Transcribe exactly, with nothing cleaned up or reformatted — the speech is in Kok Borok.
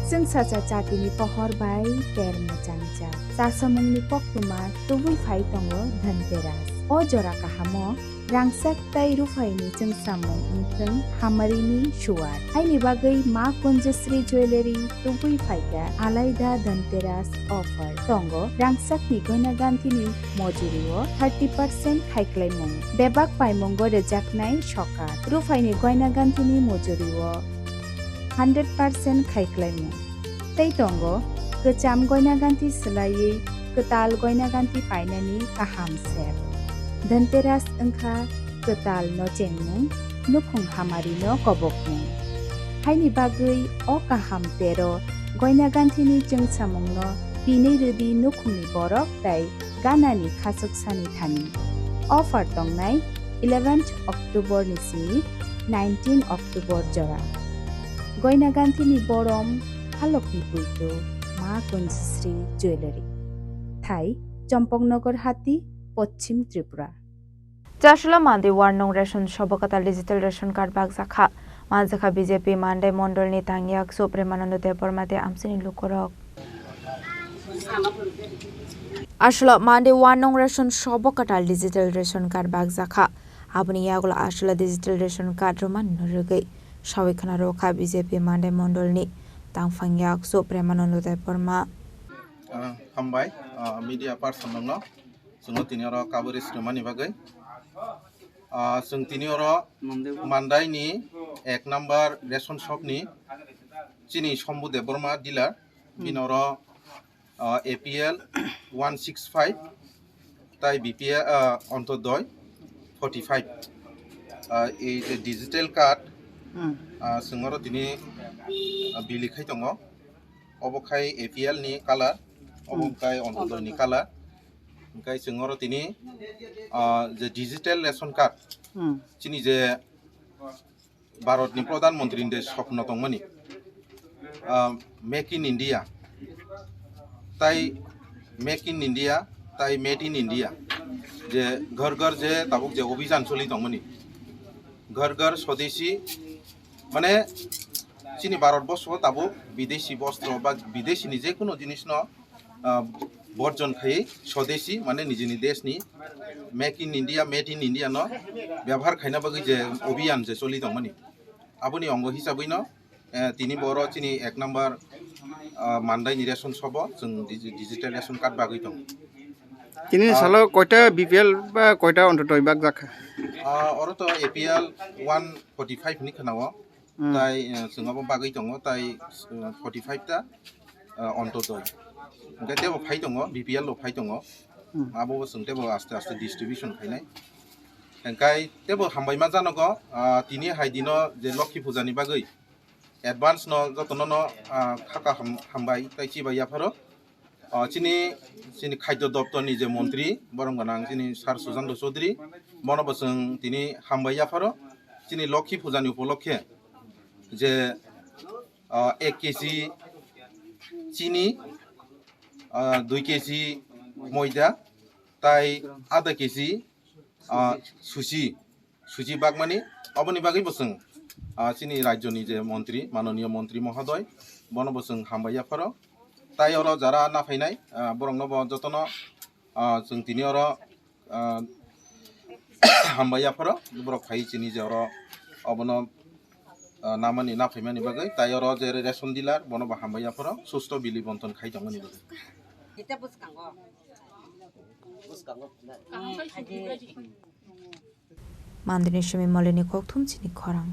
Chwngsacha chatini pohor bai ter mwchangcha. Chasamungni koktwma tubui phai tongo Dhanteras. O jora kahamo rangchak tei ruphaini chwngsamung wngthwng hamarini suwar. Haini bagwi Ma Kunjasri Jewellery tubui phaikha alaida Dhanteras offer. Tongo rangchakni goina ganthini mojurio thirty percent khaiklaimung. Bebak paimungo rwjaknai sokat. Ruphaini goina ganthini mojurio hundred percent khaiklaimung. Tei tongo kwcham goina ganthi swlaiwi kwtal goina ganthi painani kaham sep. Dhanteras wngkha kwtal no chengmung, nukhung hamari no kobokmung. Haini bagwi o kaham tero goina ganthini chwngsamungno pinwi rwdi nukhungni borok tei ganani khachuk sani thani. Offer tongnai eleventh October ni simi nineteen October jora. Goina ganthini borom halokni puitu Ma Kunjasri Jewellery. Thai Chompoknagar Hati, Pochim Tripura. Chasula Mandi Warnung Ration Shop o kwtal digital ration card bakjakha. Manjakha B J P Mandai Mondolni tangyak su Premanando Debbarma tei amchini lukurok. Aswla Mandi Warnung Ration Shop o kwtal digital ration card bakjakha. Aboni yagulo aswla digital ration card rwmani no rwgwi sawi khna rwkha B J P Mandai Mondolni tangphang yaksu Premanando Debbarma. Ah, hambai, ah, media person nongno. Chwngno tini oro coverage rwmani bagwi. Ah, chwng tini oro Mandai ni ek number ration shop ni chini Shambhu Debbarma dealer. Bini oro, ah, A P L one six five, tai B P L, ah, Ontodoi forty five. Ah, ei je digital card, Hmm. ah, chwng oro tini, ah, bili khai tongo. Obo khai A P L ni colour, obo Hmm. khai Ontodoi ni colour. Hingkai chwng oro tini, ah, je digital ration card, Hmm. chini je Bharat ni Pradhan Mantri ni je sopno tongmani, ah, Make in India, tai Make in India, tai Made in India, je ghar ghar je tabuk je obhijan choli tongmani, ghar ghar swadeshi, mane chini Bharat borso tabuk bideshi bostro ba bideshi ni je kuno jinis no ah, borjon khai swadeshi, mane nijini desh ni Make in India, Made in India no byabohar khaina bagwi je obhiyan je choli tongmani. Aboni ongo hisabwi no, eh, tini boro chini ek number, ah, Mandai ni ration shop o chwng digi-, digital ration card bagwi tongo. Tini Ah. salo koita B P L ba koita Ontodoi bakjakha? Ah, oro to A P L one forty five ni khna o. Hmm. Tai, eh, chwng abo bagwi tongo, tai, eh, forty five ta, eh, Ontodoi. Hingke tebo phai tongo, B P L o phai tongo. Hmm. Abo bo chwng tebo aste aste distribution khainai. Hingkai tebo hambai ma janogo, ah, tini hai dino je Lokhi Puja ni bagwi advance no jotono no, ah, khaka ham-, hambai tai chibai yapharo. Ah, chini, chini Khadyo Doptor ni je montri, borom gwnang chini Sir Sujanta Chowdhury, bono bo chwng tini hambai yapharo. Chini Lokhi Puja ni upolokhe je, ah, ek kg chini, ah, dui kg moida, tai adha kg, ah, susi, susi bakmani, oboni bagwi bo chwng, ah, chini rajyoni je montri, manoniyo montri mohodoi, bono bo chwng hambai yapharo. Tai oro jara naphainai, ah, borokno bo jotono, ah, chwng tini oro, ah, hambai yapharo, borok phai chini je oro obono, ah, namani naphaimani bagwi. Tai oro je ration dealer, bono bo hambai yapharo, susto bili bonton khai tongmani bagwi. Mandini simi molini kokthum chini khorang.